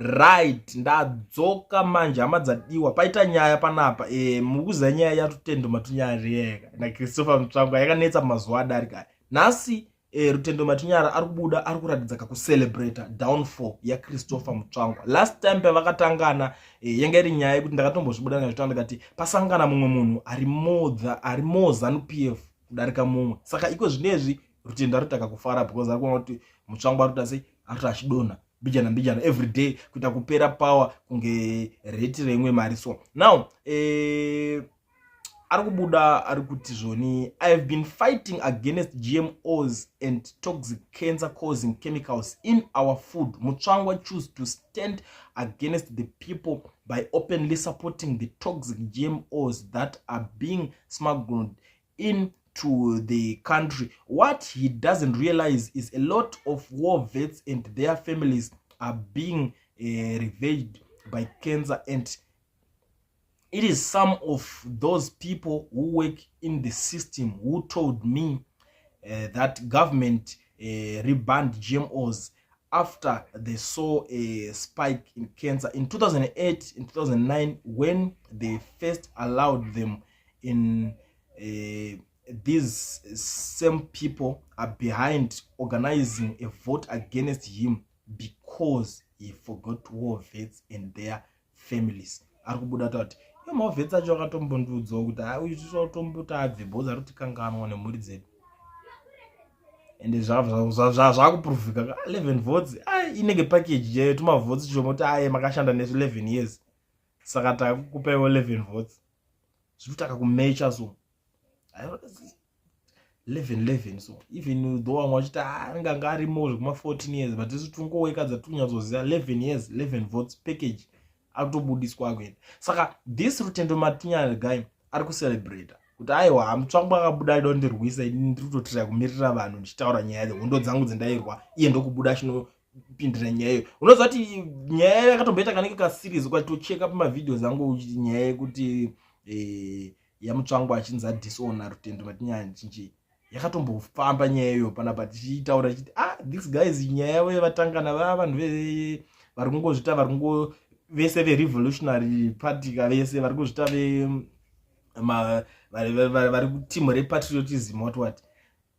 Right, ndadzoka manje, hama dzadiwa. Paita nyaya panapa. Muri kuziva nyaya yaRutendo Matunyara naChristopher Mutsvangwa yakanetsa mazuva adarika. Nhasi Rutendo Matunyara ari kubuda, ari kuratidza kakucelebrata downfall yaChristopher Mutsvangwa. Last time pavakatangana, yanga iri nyaya yekuti ndakatombozvibuda ndikazvitaura, ndikati pasangana mumwe munhu ari more ZANU PF kudarika mumwe. Saka iko zvinezvi Rutendo ari kutaka kufara because ari kuona kuti Mutsvangwa ari kuita sei, ari kuti achidonha mbijana mbijana every day, kuita kupera power kunge rate reimwe mari. So now ari kubuda ari kuti zvoni, "I have been fighting against GMOs and toxic cancer causing chemicals in our food. Mutsvangwa choose to stand against the people by openly supporting the toxic GMOs that are being smuggled into the country. What he doesn't realize is a lot of war vets and their families are being ravaged by cancer, and it is some of those people who work in the system who told me that government rebanned GMOs after they saw a spike in cancer in 2008, in 2009, when they first allowed them in. These same people are behind organizing a vote against him because he forgot war vets and their families." Ari kubuda takuti iyo mawar vets acho akatombondiudzawo kuti uyu tomboti abve because ari kutikanganwa nemhuri dzedu. Ende zvakuprovhika 11 votes inenge package chaiyo, tumavotes chomoti aye makashanda nesu 11 years, saka takukupaiwo 11 votes. Zviri kutaka kumecha. So 11 11, so even though vamwe vachiti anenge anga arimo zvekuma 14 years, but isu tingowekadza tikunyatsoziva 11 years, 11 votes package akutobudiswa akuenda. Saka this Rutendo Matinyana guy ari kucelebrata kuti aiwa, Mutsvangwa akabuda aida kundirwisa, ini ndiri kutotiraya kumirira vanhu ndichitaura nyaya dzehondo dzangu dzendairwa, iye ndokubuda achinopindira nyaya iyo. Unoziva kuti nyaya yakatomboita kanenge kaseries, ukatocheka pamavideos angu, nyaya yekuti yaMutsvangwa achinzi adisona Rutendo Matinyana chinchi, yakatombofamba nyaya iyoyo panapa tichitaura tichiti, ah, this guys, nyaya yavo yevatangana vava vanhu vari kungozvita, vari kungo vese verevolutionary party ka, vese vari kuzvita vari kutimu repatriotism, what what.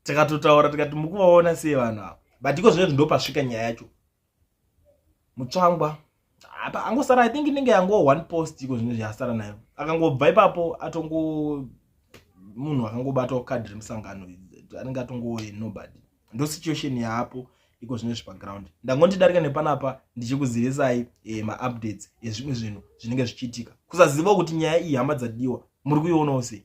Tikatotaura tikati mukuvaona sei vanhu ava? But iko zvinezvi ndo pasvika nyaya yacho. Mutsvangwa apa angosara, I think inenge yango one post iko zvinezvi yasara nayo. Akangobva ipapo atongo munhu akangobatawo kadhi remusangano, anenge atongo nobody. Ndo situation yaapo iko zvinezvi paground. Ndangondidarika nepanapa ndichikuzivisai maupdates ezvimwe zvinhu zvinenge zvichiitika. Kusaziva kuti nyaya iyi, hama dzadiwa, muri kuionawo sei?